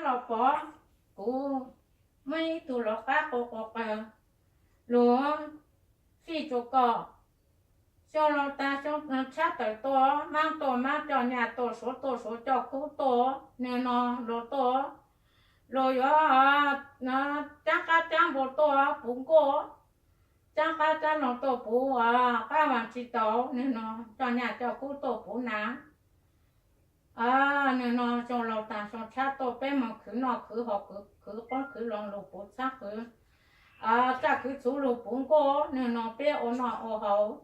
Los Pov, kuv muaj ib tug lov qab quas quas qawg, lug fij rua koj. Xyoo laus taag xyoo tshab tawm tuaj, maab tuaj maab coj nyaj tuaj, suav tuaj suav coj kub tuaj, nwg no luas tuaj, luas yuav caab qaab caab npua tuaj puv nkuaj, caab qaab caab noog tuaj puv qaab vaam tsi tau, nwg no coj nyaj coj kub tuaj puv nav. Nwg no xyoo laus taag xyoo tshab tuaj, peb moog khwv noj khwv haus, khwv qoob khwv loo lug puv txhab qwv, txaj khwv txhuv lug puv nkuaj, nwg no peb ua noj ua haus,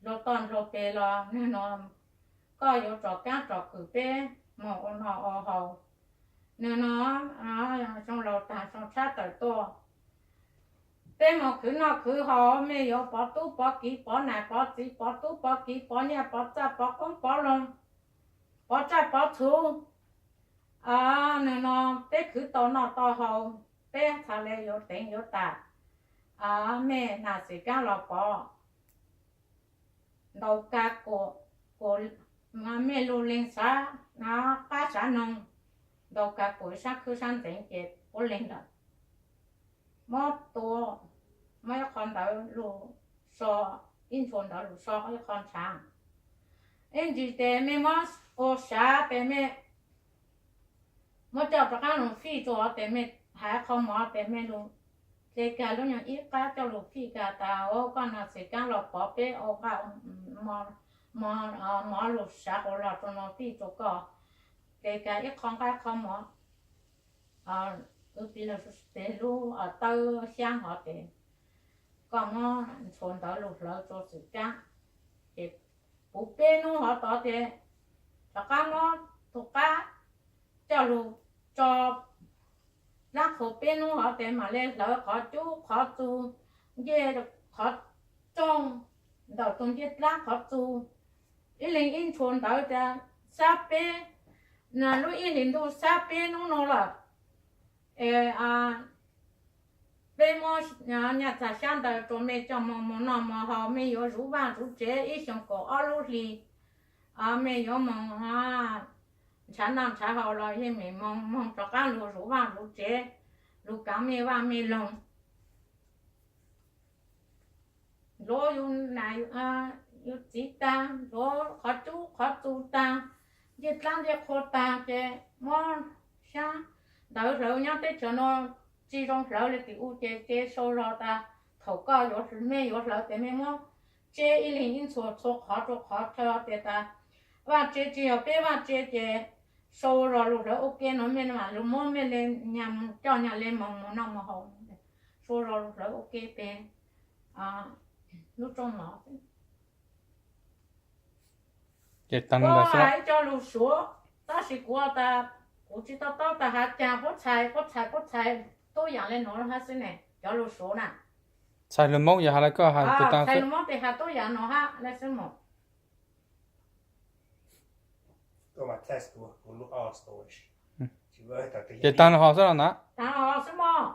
luas toj luas peg los nwg no koj yuav tsom kaab tsom kwm peb moog ua noj ua haus. Nwg no xyoo laus taag xyoo tshab tawm tuaj, peb moog khwv noj khwv haus, mej yuav pov tub pov kiv, pov nam pov txiv, pov tub pov kiv, pov nyaj pov txaj, pov qoob pov loo, pov txaj pov txhuv. Nwg no peb khwv tau noj tau haus, peb txhad le yuav teev yuav tam, mej nam xeem kaab Los Pov. Ntaus kag kuam, kuam, mej lug leeg sav qab sav noog, ntaus kag kuam sab khwb sab ntxeev ces puab leeg lawm. Muab tua, muab ib qho ntawv lug so, ib ntshua ntawv lug so ib qho ntshav. Ib ntsis tes mej muab ua sav tes mej muab coj rov qaab lug fij rua tes mej hais qhov mov tes mej lug hle kag lub nyuag ib qab coj lug fij kag tas, koj nam xeem kaab Los Pov peb ua nqaj mov lug sav quas log rua no fij rua koj, hle kag ib qho nqaj qho mov, wb tes lub tawb xyaab hov tes koj muab ntshua ntawv lug hlawv rua xwm kaab, ces puv peb nub hov tod tes rov qaab muab tug qab coj lug tso dlaab qhua peb nub hov tes mam le hlawv qhov cub qhov txu, ncej qhov rooj, ntawm tug ncej dlaab qhov txu, ib leeg ib ntshua ntawv tas, xab peb, lub ib hlis ntuj xab peb nub nua lawm. Es peb muab nyaj txag xyaab ntawv rua mej coj moog moog noj moog haus, mej yuav zuv vaaj zuv tsev ib xyoos kaum ob lub hli, mej yuav moog nrhav noj nrhav haus los yeej mej moog moog rov qaab lug zuv vaaj zuv tsev, lug kaav mej vaaj mej loog. Ntuav yus nam yus txiv taag, ntuav qhov cub qhov txu taag, ncej dlaab ncej qhua taag ces muab xyaab ntawv hlawv nyob teb chaws no tsi zoo hlawv le tim u ces ces sau zog tas, thaum koj yuav, mej yuav hlawv tes mej muab tseb ib leeg ib ntshua txhua qhov rua qhov chaw tes tas, vaaj tse tsi yog peb vaaj tse ces sau zog lug hlawv ua ke no mej mam lug muab mej le nyag coj nyag le moog moog noj moog haus, sau zog lug hlawv ua ke peg lub rooj mov. Ces taag no ntag xwb. Hais cov lug Suav, tab sis kuv tas kuv tsi to taub tas has caag puab txhais puab txhais puab txhais tub yaam le nuav hab xwb ne, cov lug Suav na. Txhais lug Moob yog has le koj has tub taag txhais lug Moob tes has tub yaam nuav hab le xwb mog. Ces taag lug hov xwb los na. Taag lug hov xwb mog.